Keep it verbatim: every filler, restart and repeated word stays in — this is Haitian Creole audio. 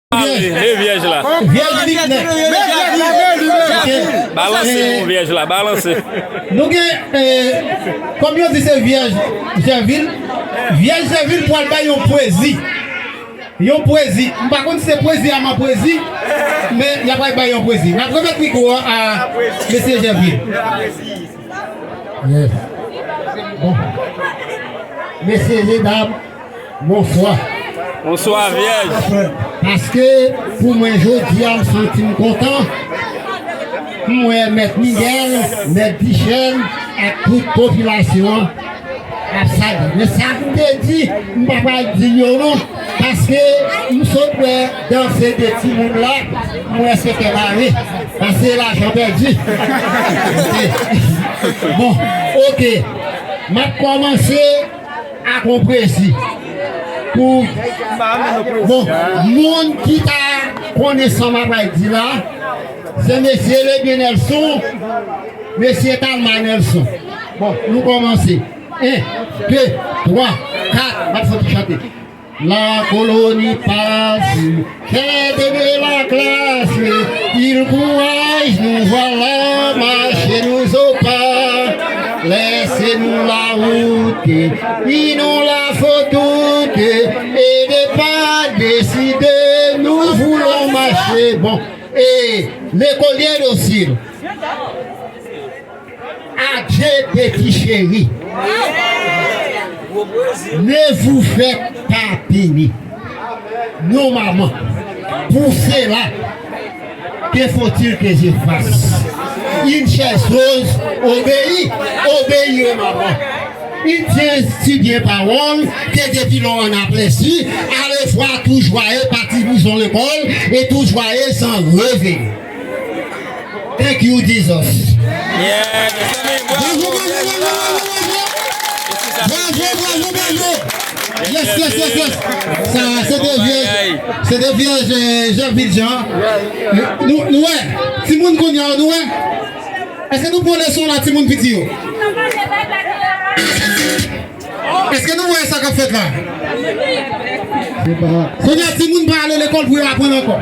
Pale, e vyèj la. Vyèj lik nèt. Ok. Balanse, eh, mon vyèj la, balanse. Nou gen, eh, kòm yo di se vyèj Jèvil, vyèj Jèvil pral bay yon pwezi. Yon pwezi. M pa konn si se pwezi a man pwezi, men y ap bay yon pwezi. N ap remèt mikwo a a mesye Jèvil. Yes. Bon. Mesye, medam, bonswa. Bonswa, vyèj. Paske pou mwen, jodi a, m santi m kontan. M wè Mèt Miguel, Mèt Dichèn ak tout popilasyon an ap salye. Men sa m te di, m pa pral di yo non. Paske m sot wè danse de timoun la, m wè se kè mare. Paske lajan pèdi. Ok. Bon, ok. M ap kòmanse ak yon pwezi. Pou, bon, moun ki ta konnen sa m ap pral di la, se mesye Lebyen Nelson, mesye Talma Nelson. Bon, nou kòmanse. En, de, twa, kat, m ap fè ti chante. La colonie passe, fête de la classe, il courage, nous voilà, marchez-nous au pas. Laissez-nous la route, il nous la faut toutes, et de pas décider, nous voulons marcher. Bon, et l'écolier docile. Adje, Beti cheri. Ne vous faites pas punir. Non, maman. Pour cela, que faut-il que je fasse? Une seule chose, obéir. Obéir, maman. Une seule si bien parole, que depuis l'on en a plein su, allez voir tout joyeux, parti pour son école, et tout joyeux sans revenir. Thank you, Jesus. Yeah, mezanmi, bravo, bravo, bravo, bravo, bravo. Bravo, bravo, bravo. Yes, yes, yes, yes. Sa, se te vyèj, se te vyèj, eh, Jean Valjean. Nou, nou wè, timoun kounye a, nou wè. Èske nou pran leson la, timoun piti yo? Èske nou wè sa k ap fèt la? Kounye a, timoun pa ale lekòl pou yo aprann ankò.